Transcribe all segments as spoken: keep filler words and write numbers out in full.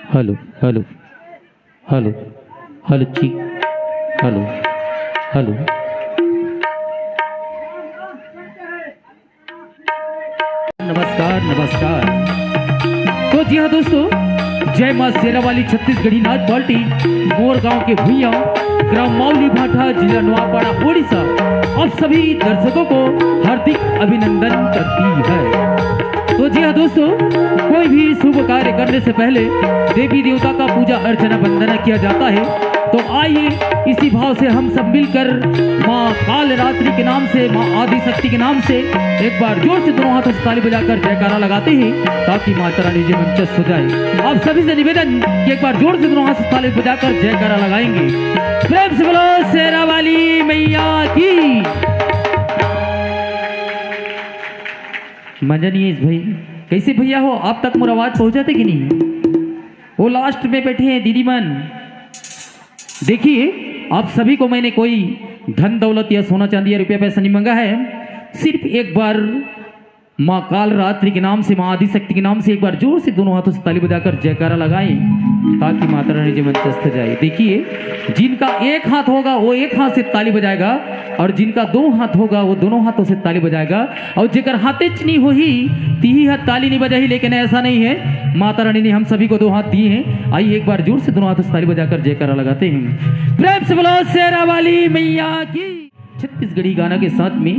Hello, hello, hello, hello, जी, hello, hello. नमस्कार, नमस्कार। तो जी हाँ दोस्तों, जय माँ शेरावाली छत्तीसगढ़ी नाच पार्टी, मोर गांव के भुइयां, ग्राम माउली भाटा, जिला नवापाड़ा, उड़ीसा, आप सभी दर्शकों को हार्दिक अभिनंदन करती है। तो जी हाँ दोस्तों, कोई भी शुभ कार्य करने से पहले देवी देवता का पूजा अर्चना वंदना किया जाता है। तो आइए, इसी भाव से हम सब मिलकर माँ काल रात्रि के नाम से, माँ आदिशक्ति के नाम से एक बार जोर से दोनों हाथों से ताली बजाकर जयकारा लगाते हैं, ताकि माता रानी जी मंचस्थ हो जाए। आप सभी से निवेदन कि एक बार जोर से दोनों हाथ से ताली बजाकर जयकारा लगाएंगे। प्रेम से बोलो शेरावाली मैया की। मजा नहीं है इस भाई। कैसे भैया हो, आप तक मोर आवाज पहुंचाते कि नहीं? वो लास्ट में बैठे हैं दीदी मन। देखिए, आप सभी को मैंने कोई धन दौलत या सोना चांदी या रुपया पैसा नहीं मांगा है। सिर्फ एक बार माँ काल रात्रि के नाम से, माँ आदिशक्ति के नाम से एक बार जोर से दोनों हाथों से ताली बजाकर जयकारा लगाएं, ताकि माता रानी जी मंचस्थ जाए। देखिए, जिनका एक हाथ होगा वो एक हाथ से ताली बजाएगा, और जिनका दो हाथ होगा वो दोनों हाथों से ताली बजाएगा, और जेकर हाथे च नहीं होही, तिही हाथ ताली नहीं बजाही। लेकिन ऐसा नहीं है, माता रानी ने हम सभी को दो हाथ दिए हैं। आइए, एक बार जोर से दोनों हाथों से ताली बजाकर जयकारा लगाते हैं। प्रेम से बोलो शेरावाली मैया की। छत्तीसगढ़ी गाना के साथ में।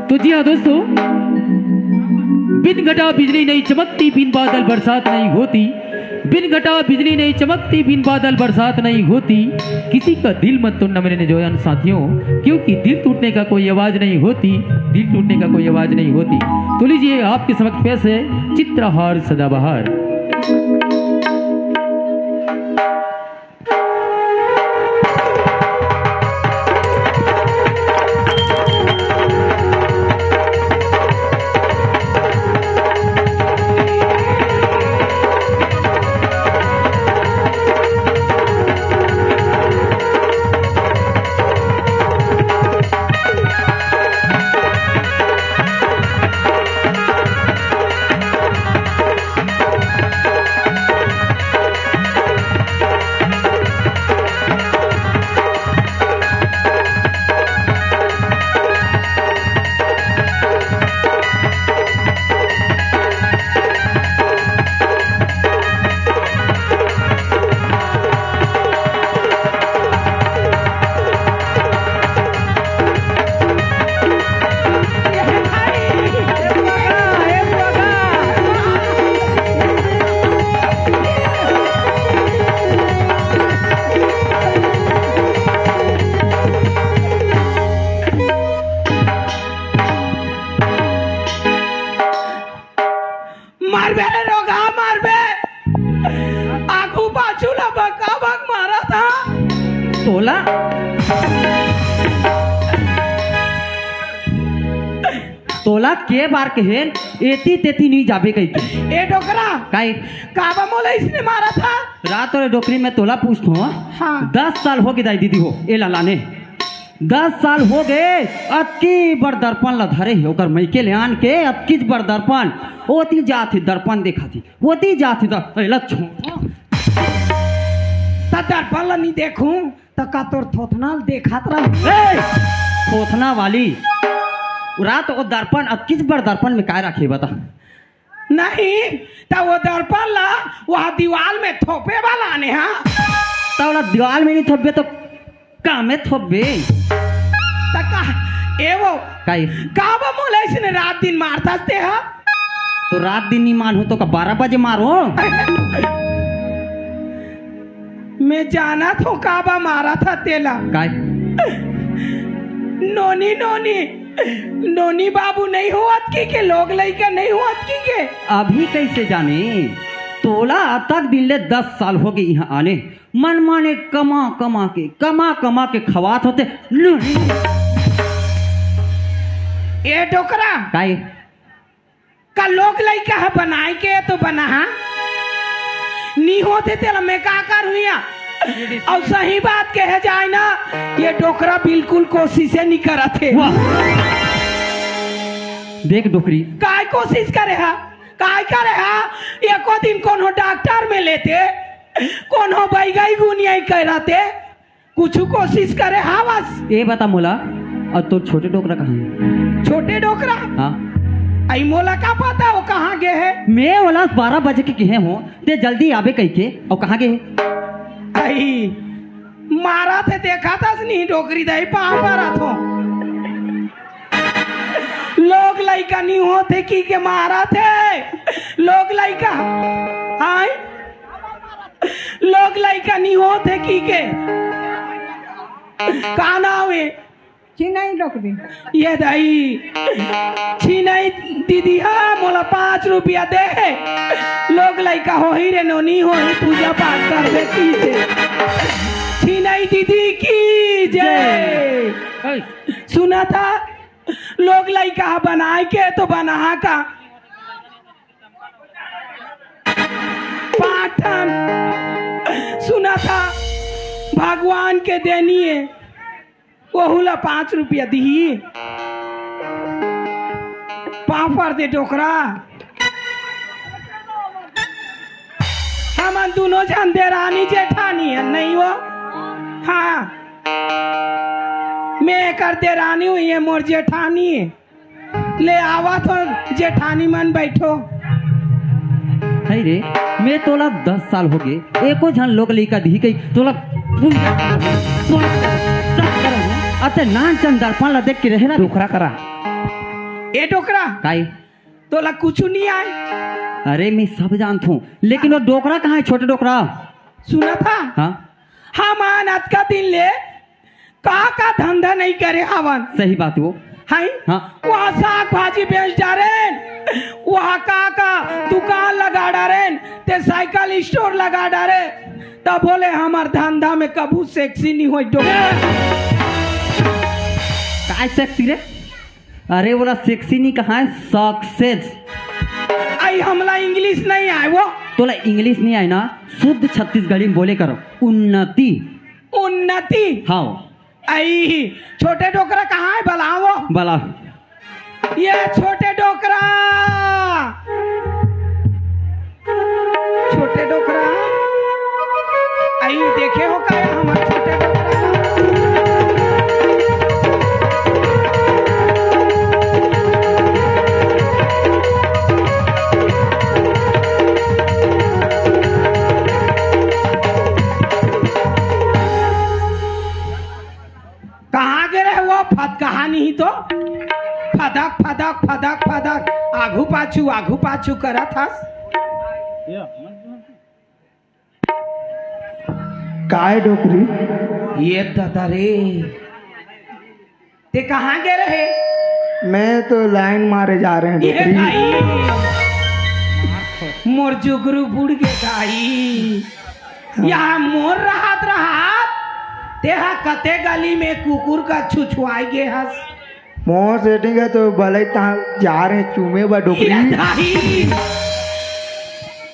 तो जी हाँ दोस्तों, बिन घटा बिजली नहीं चमकती, बिन बादल बरसात नहीं होती, बिन घटा बिजली नहीं चमकती, बिन बादल बरसात नहीं होती। किसी का दिल मत तोड़ना मेरे नौजवान साथियों, क्योंकि दिल टूटने का कोई आवाज नहीं होती, दिल टूटने का कोई आवाज नहीं होती। तो लीजिए, आपके समक्ष पेश है चित्रहार सदाबहार। मारबे रे रोगहा, मारबे। आगू पाछू ला बका बक मारा था। तोला, तोला के बार कहेन, एती तेती नहीं जाबे कहिके। ए डोकरा। काई? काबा मोला इसने मारा था? रात रे डोकरी, मैं तोला पूछत हूँ, हाँ? हाँ। दस साल हो गे दाई दीदी हो, ए लाला ने। दस साल हो गे, अतकी बड़ दर्पण ला धरे हे, ओकर मइके ले आन के अतकीच बड़ दर्पण, ओती जात हे दर्पण देखत हे, ओती जात हे दर-, एला छोड़। त दर्पण ला नी देखूं, त का तोर थोथना ल देखत रहूं? ए, थोथना वाली, रात ओ दर्पण, अतकीच बड़ दर्पण में काय रखे बता? नहीं, त वो दर्पण ला वहाँ दीवाल में थोपे वाला ने, हाँ? त ओला दीवाल में नहीं थोपबे तो का में थोपबे? त का, ए वो, काई? काबा मोला इसने रात दिन मारता ते, हाँ? तो रात दिन नहीं मानहूं तो का बारह बजे मारो? मैं जानत हूँ काबा मारा था तेला। काय? नोनी, नोनी, नोनी बाबू नहीं होवत की के, लोग लइका नहीं होवत की के। अभी कैसे जाने? तोला अतक दिन ले दस साल हो गे इहाँ आने। मनमाने कमा कमा के, कमा कमा के खवात होते। नोनी। ए डोकरा। काय? का लोग लइका ह बनाए के तो बना हा? नी होते तेला मैं का करूँ या? अउ सही बात कहे जाए ना, ये डोकरा बिल्कुल कोशिशे नी करत हे। वाह। देख डोकरी। काय कोशिश करे हा? काय करे हा? एको दिन कोनो डॉक्टर में लेते, कोनो बैगई गुनियाई करते, कुछु कोशिश करे हावस। ए बता मोला, अउ तोर छोटे डोकरा कहाँ हे? छोटे डोकरा? हाँ। अई मोला का पता वो कहाँ गे हे? मैं ओला बारह बजे के कहे हों, ते जल्दी आबे कहिके, अउ कहाँ गे हे? अई मारथे, देखथस नहीं डोकरी दाई, पाँव परत हों। लोग लइका नहीं होथे कहिके मारथे। लोग लइका, आय? लोग लइका नहीं होथे कहिके। का नाव हे? चिन्हई डोकरी। ये दाई, चिन्हई दीदी हा मोला पाँच रुपया दे हे। लोग लइका होही रे नोनी होही, पूजा पाठ करबे कहिके। चिन्हई दीदी की जय। जय। सुनथस, लोग लइका बनाय के तो बना का। पाठन सुनथस, भगवान के देनी हे, ओहू ला पाँच रुपया दिही। पाँव परत हों डोकरा, हमन दूनों झन देरानी जेठानी हन, नहीं वो? हाँ, मैं एकर देरानी हों, ये मोर जेठानी हे। ले आवत हों जेठानी मन, बइठो। हई रे, मैं तोला दस साल होगे, एको झन लोग लइका दिही कहि तोला पूजा करहूँ, पाठ करहूँ, अते नानचन दरपन ला देख के रहे ना डोकरा करा। ए डोकरा, काई? तोला कुछु नहीं आय? अरे मैं सब जानथों, लेकिन वो डोकरा कहाँ हे, छोटे डोकरा? सुनथस? हाँ। हमन अतका दिन ले का का धंधा नहीं करे हवन। सही बात वो। हई? हाँ। वहाँ साग भाजी बेच डारेन, वहाँ का का दुकान लगा डारेन, ते साइकिल स्टोर लगा डारे, तभो ले हमर धंधा में कभू सेक्सी नहीं होय डोकरा। काय सेक्सी रे? अरे ओला सेक्सी नहीं कहाय, सक्सेस। अई हमला इंग्लिश नहीं आय वो। तोला इंग्लिश नहीं आय ना, शुद्ध छत्तीसगढ़ी में बोले करो, उन्नति। उन्नति। हाँ। अई छोटे डोकरा कहाँ हे, बलाव वो। बला। ये छोटे डोकरा, छोटे डोकरा, अई देखे हो का हमर छोटे डोकरा? कहाँ गे रहे वो? फदकहा नहीं तो फदक फदक फदक फदक आघू पाछू आघू पाछू करत हस। काय डोकरी? ये दादा रे, ते कहाँ गे रहे? मैं तो लाइन मारे जा रहे हैं ये डोकरी। दाई, मोर जुगरू बुड़ गे दाई। हाँ। यहाँ मोर रहत रहत तेहा कते गली में कुकुर का छुछुआई गे हस। मोर सेटिंग हे तो भले तहाँ जा रहे चूमे बर डोकरी। ये दाई,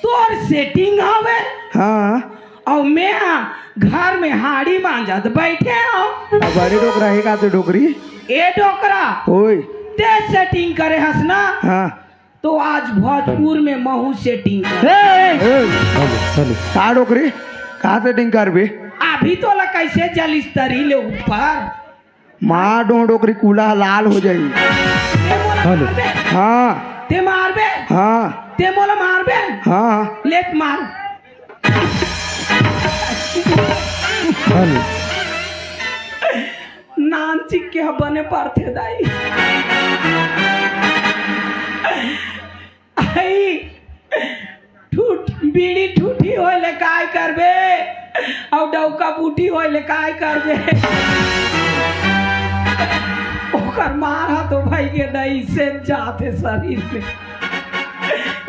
तोर सेटिंग हवे? हाँ। अउ मैं हा घर में हाड़ी मांजत बइठे हूँ। अब बड़े डोकरा हे का तो डोकरी? ए डोकरा, ओए। ते सेटिंग करे हस ना? हाँ। तो आज भोजपुर में महू सेटिंग कर। ए, ए, ए, का डोकरी? का सेटिंग करबे? अभी तोला कैसे जलिस तरी ले ऊपर? मार डोकरी, कूला लाल हो जाई। ते मोला हेलो। मारबे? हाँ। ते मारबे? हाँ। ते मोला मारबे? हाँ। लेत मार। हेलो। नानचिक के ह बने परथे दाई। आई, ठूठ, बीड़ी ठूठी होय ले काय करबे? अउ डौका बूटी होय ले काय करबे? ओकर मार ह तो भाई के दई से जाथे शरीर में।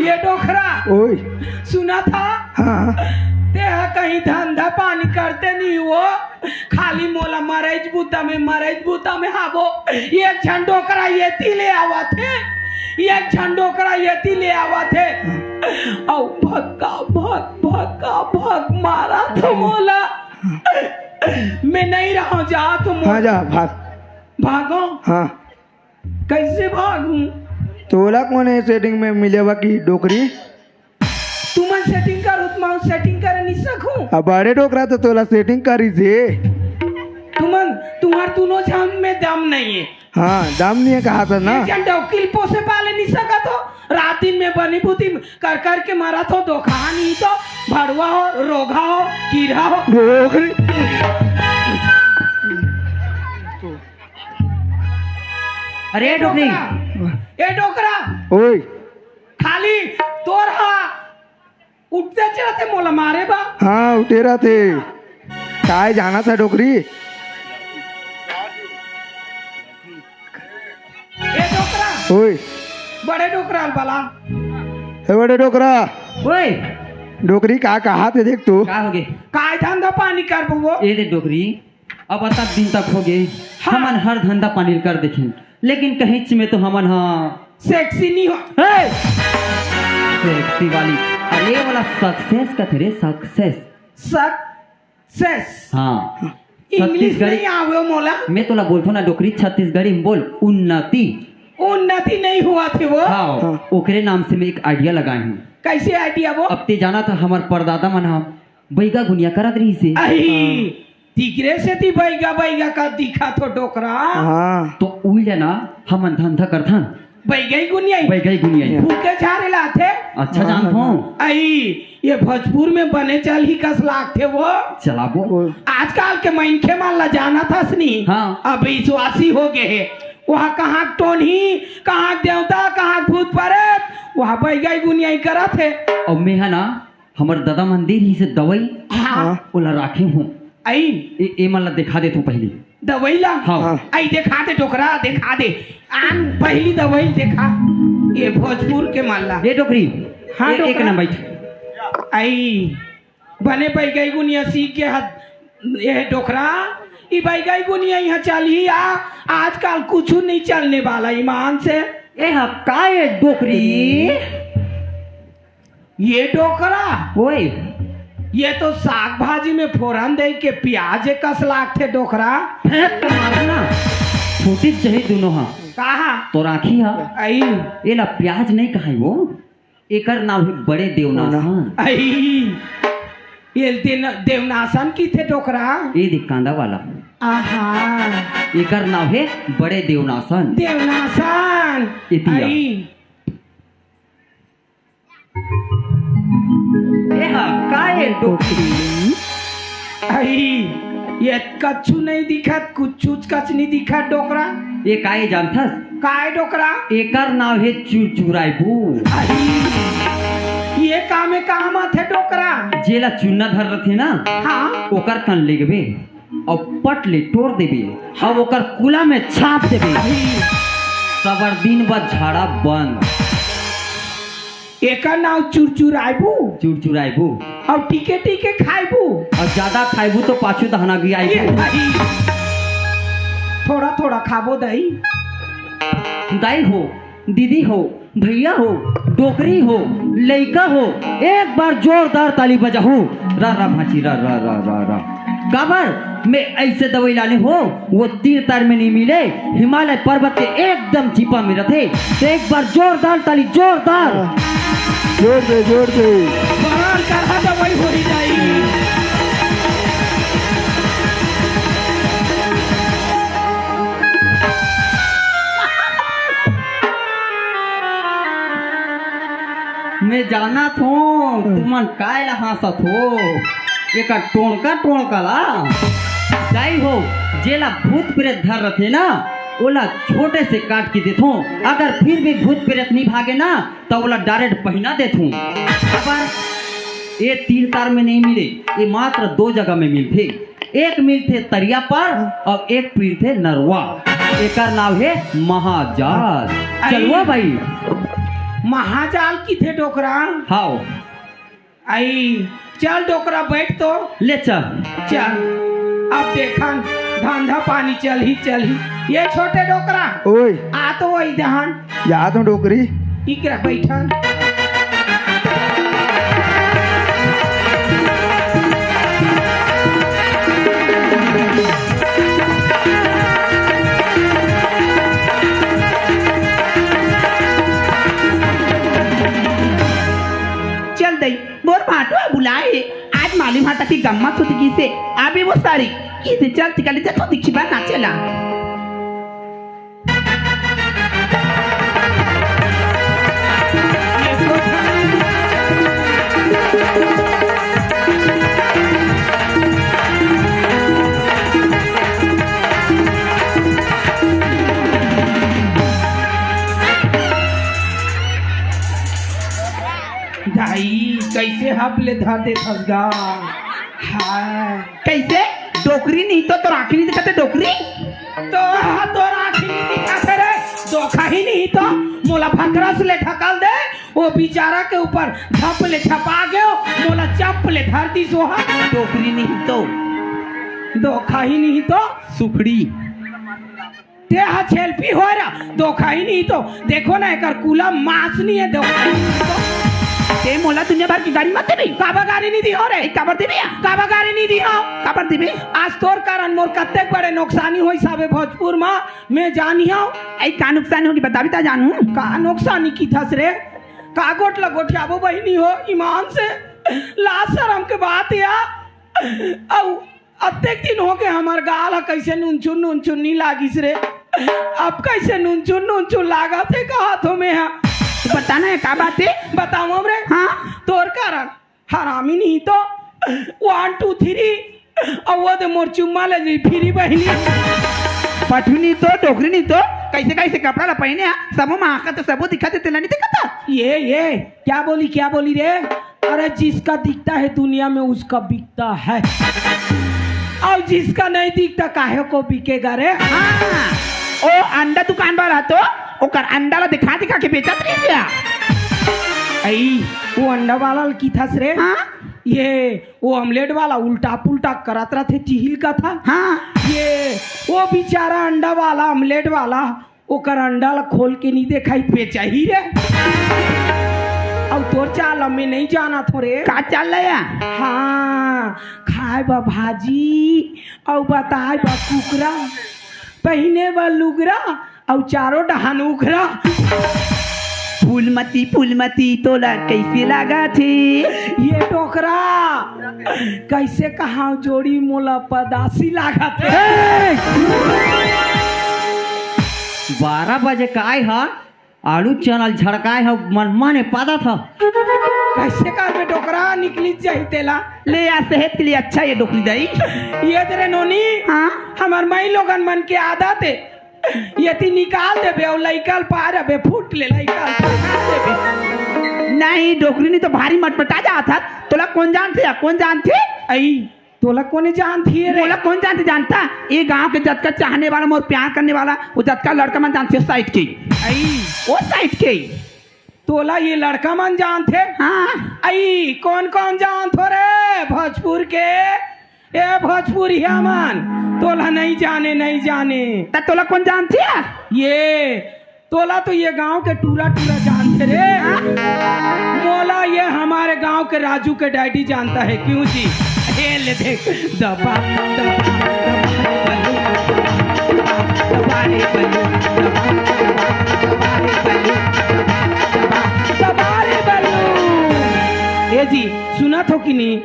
ये डोकरा, ओए। सुनथस? हाँ। ते ह कहीं धंधा पानी करते नहीं हो, खाली मोला मरइच बूता में, मरइच बूता में हाबो। एक झन डोकरा एती ले आवत हे, एक झन डोकरा एती ले आवत हे। अउ भक्का भक, भक्का भक मारथे मोला। मैं नहीं रहूं, जाथों मोर। हाँ, जा, भाग। भागों? हाँ। कैसे भागूं? तोला कोन ए सेटिंग में मिले बा कि डोकरी? तुमन सेटिंग करे नहीं सकूं। अब बड़े डोकरा तो तोला सेटिंग करी दे। तुमन, तुम्हार दोनों झन में दम नहीं है। हाँ, दम नहीं है कहा था ना। एक जन डौकी ल पोसे पाले नहीं सकत हो, रात दिन में बनी बुती कर कर के मरत हो, धोखा नहीं तो भड़वा हो, रोगा हो, कीड़ा हो। डोकरी। अरे डोकरी। ए डोकरा। ओए। खाली तोर हा उठते चढ़ते मोला मारे बा। हाँ, उठे रहते। काय जाना था डोकरी? ए डोकरा। ओए। बड़े डोकरा वाला। ए बड़े डोकरा। ओए। डोकरी का कहा थे देख तू? का हो गे? काय धंधा पानी करबो वो? ए दे डोकरी। अब अतक दिन तक हो गे, हाँ। हमन हर धंधा पानी कर देखेन, लेकिन कहींच में तो हमन हा सेक्सी नहीं हो। हे! सेक्सी वाली, अरे वाला सक्सेस कथे रे, सक्सेस। सक्सेस। हाँ। इंग्लिश छत्तीसगढ़ी नहीं आवे मोला। मैं तोला बोलथो ना डोकरी, छत्तीसगढ़ी में बोल, उन्नति। उन्नति नहीं हुआ थे वो। हाँ, हाँ। ओकरे नाम से मैं एक आइडिया लगाए हूँ। कैसे आइडिया वो? अब ते जाना था हमर परदादा मन हा बैगा गुनिया करत रहिस हे। अही, तिकरे सेती बैगा बैगा का दिखा थो डोकरा। हाँ। तो उही जना हमन धंधा करथन। बैगई गुनियाई। बैगई गुनियाई। फूके झारे लाथे। अच्छा जानत हूँ। अही, ये भोजपुर में बने चलही कस लागथे वो। चलाबो। आजकल के मनखे मन ला जानत हस नी। हाँ। अब विश्वासी हो गए हे। वहाँ कहाँ टोनही, कहाँ देवता, कहाँ भूत प्रेत, वहाँ बैगई गुनियाई करत हे। अब मैं है ना हमर ददा मन दे रहिस हे दवई, हाँ। ओला राखे हूँ। अई। ए, ए मन ला देखा देथों पहिली। दवई ला? हाँ। अई देखा दे डोकरा, देखा दे। आन पहिली दवई देखा। ए भोजपुर के मन ला। ए डोकरी। हाँ, ए, एक डोकरा। ना बैठ। अई बने बैगई गुनिया सीख के हाथ, ए डोकरा, ई बैगई गुनिया यहाँ चलही आ, आजकल कुछ नहीं चलने वाला ईमान से। ए हा का ए डोकरी? ये डोकरा? ओए। ये तो साग भाजी में फोरन दे के प्याज कस लागथे डोकरा। फेंक के मारना। फूटी जही दुनों हा। कहा? तोर आँखी हा। अई। एला प्याज नहीं कहाई वो। एकर नाव हे बड़े देवनासन। अई। ये देन-, देवनासन किथे डोकरा? ए देख कांदा वाला। आहा। एकर नाव हे बड़े देवनासन। देवनासन। एतिया। अई। ए हा, का ए डोकरी? अई, ये कछु नहीं दिखत, कुछ कच नहीं दिखत डोकरा। ए का ए जानथस? का ए डोकरा? एकर नाव हे चुरचुराइबू। अई, ये का में काम आथे डोकरा? जेला चुन्ना धर रथे ना, हाँ। ओकर कन लेगबे, अउ पट ले टोर देबे, अउ ओकर कुला में छाप देबे। अई। सबर दिन बर झाड़ा बंद। एकर नाव चुरचुराइबू। चुरचुराइबू। अउ टीके टीके खाइबू। अउ ज्यादा खाइबू तो पाछू दहना गिराइबू। ए भाई, थोड़ा थोड़ा खाबो दाई। दाई हो, दीदी हो, भैया हो, डोकरी हो, लइका हो, एक बार जोरदार ताली बजाहू। रा रा भांची रा रा रा रा रा। काबर मैं ऐसे दवाई लाने हो, वो तीर तार में नहीं मिले, हिमालय पर्वत के एकदम चिपा में रथे। तो एक बार जोरदार ताली, जोरदार। जोर दे, जोर दे। बरान कहा दवाई होई जाई। मैं जानत हों, तुमन काय ला हाँसत हो? एकर टोंड़का टोंड़का ला। दाई हो, जेला भूत प्रेत धर रथे ना, ओला छोटे से काट के देथों। अगर फिर भी भूत प्रेत नहीं भागे ना, त ओला डायरेक्ट पहिना देथों। काबर? ए तीर तार में नहीं मिले, ए मात्र दो जगह में मिलथे। एक मिलथे तरिया पार अउ एक पिरथे नरवा। एकर नाव हे महाजाल। अई। चलवा भाई। महाजाल किथे डोकरा? हाव। अई, चल डोकरा, बैठ तो। ले चल। चल, अब देखन, धंधा पानी चलही, चलही। ये छोटे डोकरा, ओए। आ तो वही दहन। जात हों डोकरी। इकरा बैठन। चल दई, मोर भांटो ह बुलाए हे, आज माली भांटा के गम्मत होत गिस हे, अभी वो सारी किसे चल तिका ले जा तो दिखी बा नाचे ला। दाई, कइसे हप ले धर देथस गा? हाय। कइसे? डोकरी नहीं तो तोर आँखी नहीं दिखत हे, डोकरी? तो, तोर आँखी नहीं दिखत हे रे, दोखा ही नहीं तो मोला भकरस ले ढकल दे, वो बिचारा के ऊपर झप ले झपा गेव, मोला चप ले धर दिस ओहा। डोकरी नहीं तो। दोखा ही नहीं तो। सुखड़ी। ते ह छेलपी होय रा, दोखा ही नहीं तो। देखो ना, एकर कुला मास नहीं हे, दोखा ही नहीं तो। ते मोला दुनिया भर के गारी मत देबे। काबर गारी नहीं दिहों रे? ए, काबर देबे या? काबर गारी नहीं दिहों? काबर देबे? आज तोर कारण मोर कतेक बड़े नोकसानी होइस हावे भोजपुर मा, मैं जानिहों। ए, का नोकसानी होगे, बताबे त जानहूँ। का नोकसानी किथस रे? का गोठ ल गोठियाबो बहिनी हो, ईमान से? लाज सरम के बात या। अउ अतेक दिन होगे हमर गाल ह कइसे नुनचुन नुनचुन नी लागिस रे। अब कइसे नुनचुन नुनचुन लागत हे कहत हों मैं हा। बता ना, का बात हे? बतावँव रे। हाँ। तोर कारण हरामी नहीं तो one two three, अउ वो दे मोर चुम्मा ले ली फिरी बहिनी। पठुनी तो, डोकरी नहीं तो, कइसे कइसे कपड़ा ला पहिने हा, सबो मा आँखा तो सबो दिखत हे, तेला नहीं दिखत हे? ये, ये, क्या बोली, क्या बोली रे? अरे, जिसका दिखता है दुनिया में, उसका बिकता है, और जिसका नहीं दिखता, काहे को बिकेगा रे? हाँ, ओ अंडा दुकान वाला तो ओकर अंडा ला दिखा दिखा के बेचत रहिस या। अई, वो अंडा वाला ल किथस रे? हाँ? ये, वो ऑमलेट वाला उल्टा पुल्टा करत रथे, चिहिलकथे। हाँ। ये, वो बिचारा अंडा वाला, ऑमलेट वाला, ओकर अंडा ला खोल के नहीं देखाई, बेचही रे। अउ तोर चाल ल मैं नहीं जानत हों रे। का चाल ल या? हाँ, खाए बर भाजी, अउ बताए बर कुकरा, पहिने बर लुगरा, अउ चारों डहान उघरा। फूलमती, फूलमती, तोला कइसे लागत हे? ये डोकरा, कइसे कहांव जोड़ी, मोला पदासी लागत हे। ए! बारह बजे काय ह, आलू चना ल झड़काय ह, मन माने पादत ह। कइसे करबे डोकरा, निकलिच जाही तेला। ले यार, सेहत के लिए अच्छा हे डोकरी दाई। ये दे रे नोनी, हाँ? हमर माईलोगन मन के आदत हे, एती निकाल देबे अउ लइका ल पार अबे फूट ले लइका ल निकाल देबे। नहीं, डोकरी नहीं तो भारी मटमटा जात हस। तोला कोन जानथे या, कोन जानथे? अई, तोला कोने जानथे रे? मोला कोन जानथे जानता? ये गांव के जतका चाहने वाला, मोर प्यार करने वाला, वो जतका लड़का मन जानथे साइड के। अई। वो साइड के। तोला ये लड़का मन जानथे? हाँ। अई, कोन कोन जानथो रे भोजपुर के? ए भोजपुरिया मन, तोला नहीं जाने, नहीं जाने। त तोला कोन जानथे? ये, तोला तो ये गांव के टूरा टूरा जानथे रे। हाँ? मोला ये हमारे गांव के राजू के डैडी जानता है, क्यों जी? ये ले देख, दबा, दबा, दबा, दबा, दबा रे बल्लू, दबा, दबा, दबा रे बल्लू, दबा, दबा, दबा रे बल्लू। ए जी, सुनत हो कि नहीं?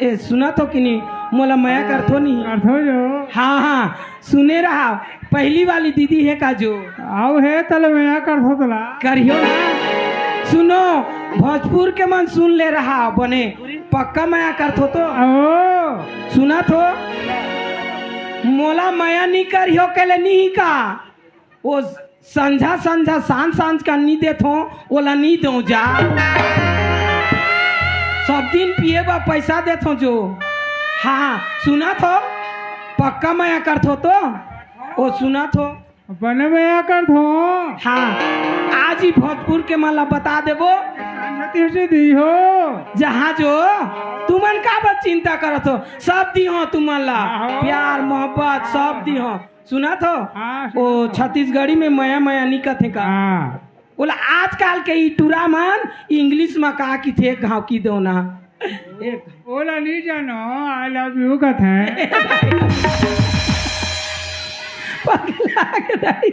ए, सुनत हो कि नहीं? मोला मया करथो नहीं? करथो जो। हाँ, हाँ, सुने रहा, पहली वाली दीदी हे का जो? आउ हे, तले मया करथो तोला। करियो ना। सुनो, भोजपुर के मन सुन ले रहा, बने पक्का मया करथो तो। ओ। सुनत हो? मोला मया नहीं करियो केले नहीं का? वो संझा संझा, सांझ सांझ का नी देथो, ओला नी दो जा। सब दिन पिए बर पैसा देथो जो। हाँ, सुनत हो? पक्का मया करथो तो? ओ सुनत हो? बने मया करथो। हाँ, आज ही भोजपुर के मन ला बता देबो। संझा तिहटी दी हो। जहाँ जो, तुमन काबर चिंता करत हो? सब दी हो तुमन ला। हाँ हो। प्यार, मोहब्बत, सब दी हो। सुनत हो? हाँ, ओ सुनत हो। छत्तीसगढ़ी में मया मया नी कथे का? हाँ। ओला आजकल के ई टूरा मन English में का किथे, घाव की दो ना। एक ओला नी जानो, I love you कथे। पगला के दाई।